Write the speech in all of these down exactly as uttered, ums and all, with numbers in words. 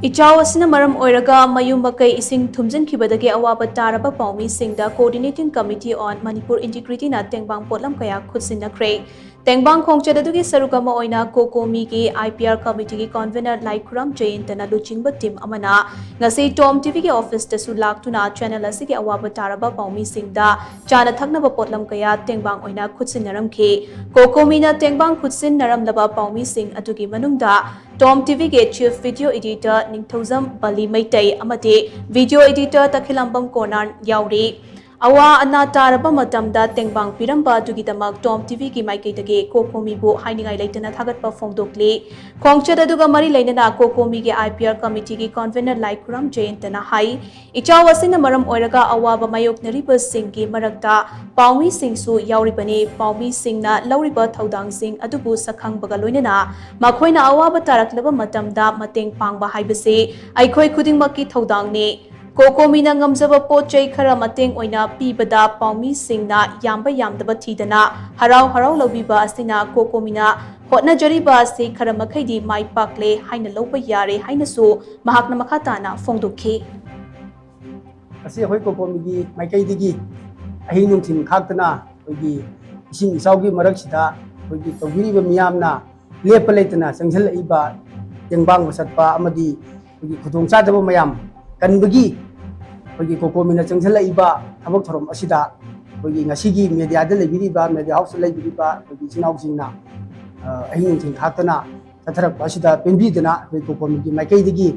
ꯏꯆꯥꯎ ꯑꯁꯤꯅ ꯃꯔꯝ ꯑꯣꯏꯔꯒ ꯃꯌꯨꯝ ꯃꯀꯩ ꯏꯁꯤꯡ ꯊꯨꯝꯖꯤꯟꯈꯤꯕꯗꯒꯤ ꯑꯋꯥꯕ ꯇꯥꯔꯕ ꯄꯥꯎꯃꯤꯁꯤꯡꯗ Coordinating Committee on Manipur Integrityꯅ ꯇꯦꯡꯕꯥꯡ ꯄꯣꯠꯂꯝ ꯀꯌꯥ ꯈꯨꯠꯁꯤꯟꯅꯈ꯭ꯔꯦ꯫ ꯇꯦꯡꯕꯥꯡ ꯈꯣꯡꯆꯠ ꯑꯗꯨꯒꯤ ꯁꯔꯨꯛ ꯑꯃ ꯑꯣꯏꯅ ꯀꯣꯀꯣꯃꯤꯒꯤ IPR committeeꯒꯤ convener ꯂꯥꯏꯈꯨꯔꯥꯝ ꯖꯌꯟꯇꯅ ꯂꯨꯆꯤꯡꯕ team ꯑꯃꯅ ꯉꯁꯤ TOM TVꯒꯤ officeꯇꯁꯨ ꯂꯥꯛꯇꯨꯅ channel ꯑꯁꯤꯒꯤ ꯑꯋꯥꯕ ꯇꯥꯔꯕ ꯄꯥꯎꯃꯤꯁꯤꯡꯗ ꯆꯥꯅ ꯊꯛꯅꯕ ꯄꯣꯠꯂꯝ ꯀꯌꯥ ꯇꯦꯡꯕꯥꯡ ꯑꯣꯏꯅ ꯈꯨꯠꯁꯤꯟꯅꯔꯝꯈꯤ꯫ ꯀꯣꯀꯣꯃꯤꯅ ꯇꯦꯡꯕꯥꯡ ꯈꯨꯠꯁꯤꯟꯅꯔꯝꯂꯕ ꯄꯥꯎꯃꯤꯁꯤꯡ ꯑꯗꯨꯒꯤ ꯃꯅꯨꯡꯗ TOM TVꯒꯤ chief video editor ꯅꯤꯡꯊꯧꯖꯝ ꯕꯂꯤ ꯃꯩꯇꯩ ꯑꯃꯗꯤ video editor ꯇꯈꯦꯂꯝꯕꯝ ꯀꯣꯅꯥꯟ ꯌꯥꯎꯔꯤ꯫ ꯑꯋꯥ ꯑꯅꯥ ꯇꯥꯔꯕ ꯃꯇꯝꯗ ꯇꯦꯡꯕꯥꯡ ꯄꯤꯔꯝꯕ ꯑꯗꯨꯒꯤꯗꯃꯛ TOM TVꯒꯤ ꯃꯥꯏꯀꯩꯗꯒꯤ ꯀꯣꯀꯣꯃꯤꯕꯨ ꯍꯥꯏꯅꯤꯡꯉꯥꯏ ꯂꯩꯇꯅ ꯊꯥꯒꯠꯄ ꯐꯣꯡꯗꯣꯛꯂꯤ꯫ ꯈꯣꯡꯆꯠ ꯑꯗꯨꯒ ꯃꯔꯤ ꯂꯩꯅꯅ ꯀꯣꯀꯣꯃꯤꯒꯤ IPR committeeꯒꯤ convener ꯂꯥꯏꯈꯨꯔꯥꯝ ꯖꯌꯟꯇꯅ ꯍꯥꯏ, ꯏꯆꯥꯎ ꯑꯁꯤꯅ ꯃꯔꯝ ꯑꯣꯏꯔꯒ ꯑꯋꯥꯕ ꯃꯥꯌꯣꯛꯅꯔꯤꯕꯁꯤꯡꯒꯤ ꯃꯔꯛꯇ ꯄꯥꯎꯃꯤꯁꯤꯡꯁꯨ ꯌꯥꯎꯔꯤꯕꯅꯤ꯫ ꯄꯥꯎꯃꯤꯁꯤꯡꯅ ꯂꯧꯔꯤꯕ ꯊꯧꯗꯥꯡꯁꯤꯡ ꯑꯗꯨꯕꯨ ꯁꯛꯈꯪꯕꯒ ꯂꯣꯏꯅꯅ ꯃꯈꯣꯏꯅ ꯑꯋꯥꯕ ꯇꯥꯔꯛꯂꯕ ꯃꯇꯝꯗ ꯃꯇꯦꯡ ꯄꯥꯡꯕ ꯍꯥꯏꯕꯁꯤ ꯑꯩꯈꯣꯏ ꯈꯨꯗꯤꯡꯃꯛꯀꯤ ꯊꯧꯗꯥꯡꯅꯤ꯫ ꯀꯣꯀꯣꯃꯤꯅ ꯉꯝꯖꯕ ꯄꯣꯠ ꯆꯩ ꯈꯔ ꯃꯇꯦꯡ ꯑꯣꯏꯅ ꯄꯤꯕꯗ ꯄꯥꯎꯃꯤꯁꯤꯡꯅ ꯌꯥꯝꯕ ꯌꯥꯝꯗꯕ ꯊꯤꯗꯅ ꯍꯔꯥꯎ ꯍꯔꯥꯎ ꯂꯧꯕꯤꯕ ꯑꯁꯤꯅ ꯀꯣꯀꯣꯃꯤꯅ ꯍꯣꯠꯅꯖꯔꯤꯕ ꯑꯁꯤ ꯈꯔ ꯃꯈꯩꯗꯤ ꯃꯥꯏ ꯄꯥꯛꯂꯦ ꯍꯥꯏꯅ ꯂꯧꯕ ꯌꯥꯔꯦ ꯍꯥꯏꯅꯁꯨ ꯃꯍꯥꯛꯅ ꯃꯈꯥ ꯇꯥꯅ ꯐꯣꯡꯗꯣꯛꯈꯤ꯫ ꯉꯁꯤ ꯑꯩꯈꯣꯏ ꯀꯣꯀꯣꯃꯤꯒꯤ ꯃꯥꯏꯀꯩꯗꯒꯤ ꯑꯍꯤꯡ ꯅꯨꯡꯊꯤꯜ ꯈꯥꯛꯇꯅ ꯑꯩꯈꯣꯏꯒꯤ ꯏꯁꯤꯡ ꯏꯆꯥꯎꯒꯤ ꯃꯔꯛꯁꯤꯗ ꯑꯩꯈꯣꯏꯒꯤ ꯇꯧꯕꯤꯔꯤꯕ ꯃꯤꯌꯥꯝꯅ ꯂꯦꯞꯄ ꯂꯩꯇꯅ ꯆꯪꯁꯤꯜꯂꯛꯏꯕ ꯇꯦꯡꯕꯥꯡꯕ ꯆꯠꯄ ꯑꯃꯗꯤ ꯑꯩꯈꯣꯏꯒꯤ ꯈꯨꯗꯣꯡꯆꯥꯗꯕ ꯃꯌꯥꯝ ꯀꯟꯕꯒꯤ ꯑꯩꯈꯣꯏꯒꯤ ꯀꯣꯀꯣꯃꯤꯅ ꯆꯪꯁꯤꯜꯂꯛꯏꯕ ꯊꯕꯛ ꯊꯧꯔꯝ ꯑꯁꯤꯗ ꯑꯩꯈꯣꯏꯒꯤ ꯉꯁꯤꯒꯤ mediaꯗ ꯂꯩꯕꯤꯔꯤꯕ, media houseꯇ ꯂꯩꯕꯤꯔꯤꯕ ꯑꯩꯈꯣꯏꯒꯤ ꯏꯆꯤꯟ ꯏꯅꯥꯎꯁꯤꯡꯅ, ꯑ, ꯑꯍꯤꯡ ꯅꯨꯡꯊꯤꯜ ꯈꯥꯛꯇꯅ ꯆꯠꯊꯔꯛꯄ ꯑꯁꯤꯗ ꯄꯦꯟꯕꯤꯗꯨꯅ ꯑꯩꯈꯣꯏ ꯀꯣꯀꯣꯃꯤꯒꯤ ꯃꯥꯏꯀꯩꯗꯒꯤ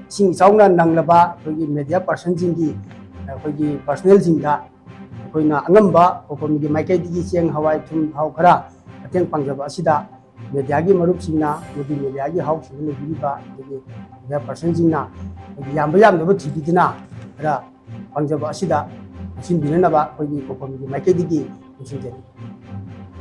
ꯏꯁꯤꯡ ꯏꯆꯥꯎꯅ ꯅꯪꯂꯕ ꯑꯩꯈꯣꯏꯒꯤ media personꯁꯤꯡꯒꯤ, ꯑꯩꯈꯣꯏꯒꯤ personnelꯁꯤꯡꯗ ꯑꯩꯈꯣꯏꯅ ꯑꯉꯝꯕ ꯀꯣꯀꯣꯃꯤꯒꯤ ꯃꯥꯏꯀꯩꯗꯒꯤ ꯆꯦꯡ, ꯍꯋꯥꯏ, ꯊꯨꯝ, ꯊꯥꯎ ꯈꯔ ꯃꯇꯦꯡ ꯄꯥꯡꯖꯕ ꯑꯁꯤꯗ mediaꯒꯤ ꯃꯔꯨꯞꯁꯤꯡꯅ ꯑꯃꯗꯤ mediaꯒꯤ houseꯇ ꯂꯩꯕꯤꯔꯤꯕ ꯑꯩꯈꯣꯏꯒꯤ media personꯁꯤꯡꯅ ꯑꯩꯈꯣꯏꯒꯤ ꯌꯥꯝꯕ ꯌꯥꯝꯗꯕ ꯊꯤꯕꯤꯗꯨꯅ ꯈꯔ ꯄꯥꯡꯖꯕ ꯑꯁꯤꯗ ꯂꯧꯁꯤꯟꯕꯤꯅꯅꯕ ꯑꯩꯈꯣꯏꯒꯤ ꯀꯣꯀꯣꯃꯤꯒꯤ ꯃꯥꯏꯀꯩꯗꯒꯤ ꯅꯤꯡꯁꯤꯡꯖꯔꯤ꯫